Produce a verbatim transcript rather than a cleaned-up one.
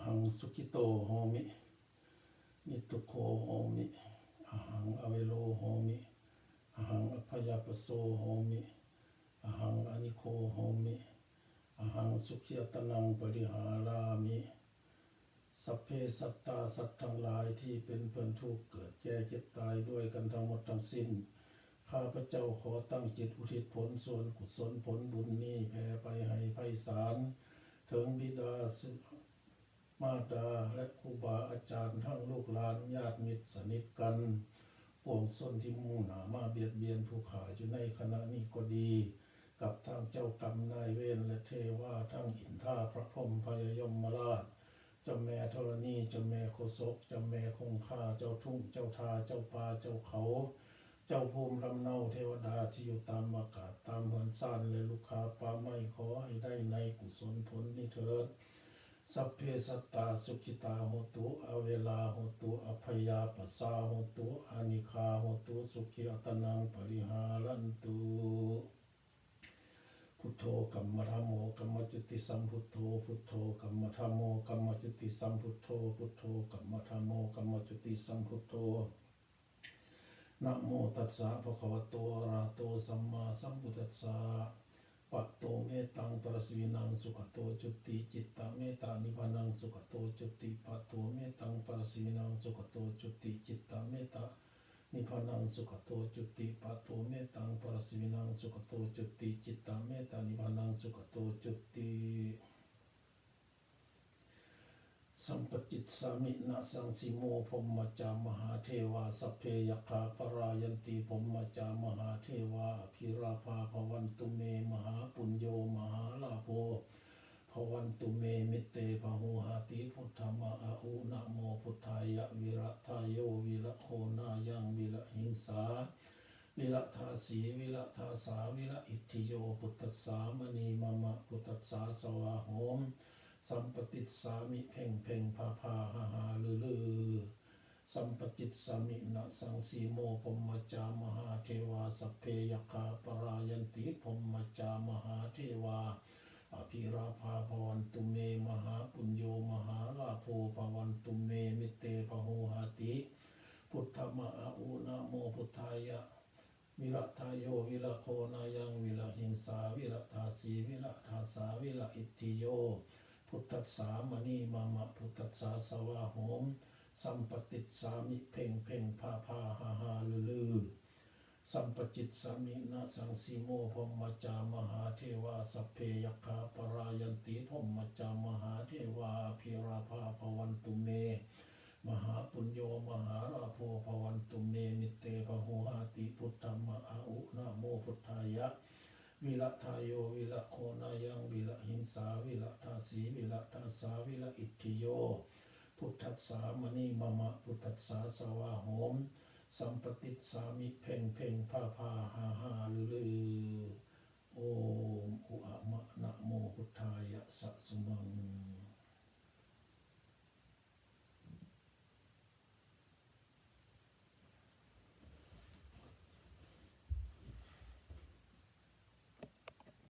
Ahaṃ sukhito homi, niddukkho homi, ahaṃ avero homi, ahaṃ abyāpajjho homi, ahaṃ anīgho homi, ahaṃ sukhī attānaṃ pariharāmi. Sabbe sattā สัตว์ทั้งหลายที่เป็นเพื่อนทุกข์ เกิดแก่เจ็บตายด้วยกันทั้งหมดทั้งสิ้น ข้าพเจ้าขอตั้งจิตอุทิศผลส่วนกุศลผลบุญนี้แผ่ไปให้ไพศาล ถึงบิดา มารดาและครูบาอาจารย์ทั้งลูกหลานญาติมิตรสนิทกัน ปวงชนที่มุ่งหน้ามาเบียดเบียนผู้ข้าอยู่ในขณะนี้ก็ดี กับทั้งเจ้ากรรมนายเวรและเทวาทั้งอินทาพระพรหมพญายมราช เจ้าแม่ธรณี เจ้าแม่โคศก เจ้าแม่คงคา เจ้าทุ่ง เจ้าทา เจ้าป่า เจ้าเขา เจ้าภูมิลำเนาเทวดาที่อยู่ตามอากาศตามเฮือนซานและลูกค้าป่าไม้ ขอให้ได้ในกุศลผลนี้เถิด Sabbe sattā sukhitā hontu, averā hontu, abyāpajjhā hontu, anīghā hontu, sukhī attānaṃ pariharantu. Buddho kammadhammo kammacuti sambuddho, Buddho kammadhammo kammacuti sambuddho, Buddho kammadhammo kammacuti sambuddho. Namo tassa bhagavato arahato sammāsambuddhassa. Pato mettaṃ parasivinaṃ sugato cuti, cittamettā nibbānaṃ sugato cuti. Pato mettaṃ parasivinaṃ sugato cuti, cittamettā nibbānaṃ sugato cuti. Pato mettaṃ parasivinaṃ sugato cuti, cittamettā nibbānaṃ sugato cuti. Sampacicchāmi nāsaṃsimo brahmā ca mahādevā sabbe yakkhā parāyanti brahmā ca mahādevā abhilābhā bhavantu me mahāpuñño mahālābho bhavantu me mette bāhuhati buddha ma a u namo buddhāya viradayo viragonāyaṃ virahiṃsā viradāsī viradāsā viraitthiyo buddhassa mānī mama buddhassa svāhom sampaṭicchāmi เพ็ง เพ็ง พา พา หา หา ฤๅ ฤๅ Sampacicchāmi nāsaṃsimo brahmā ca mahādevā sabbe yakkhā parāyanti brahmā ca mahādevā abhilābhā bhavantu me mahāpuñño mahālābho bhavantu me mette bāhuhati buddha ma a u namo buddhāya viradayo viragonāyaṃ virahiṃsā viradāsī viradāsā viraitthiyo buddhassa mānī mama buddhassa svāhom sampaṭicchāmi เพ็ง เพ็ง พา พา หา หา ฤๅ ฤๅ Sampacicchāmi nāsaṃsimo brahmā ca mahādevā sabbe yakkhā parāyanti brahmā ca mahādevā abhilābhā bhavantu me mahāpuñño mahālābho bhavantu me mette bāhuhati buddha ma a u namo buddhāya viradayo viragonāyaṃ virahiṃsā viradāsī viradāsā viraitthiyo buddhassa mānī mama buddhassa svāhom sampaṭicchāmi เพ็ง เพ็ง พา พา หา หา ฤๅ ฤๅ Om u a ma namo buddhāya sasumaṃ.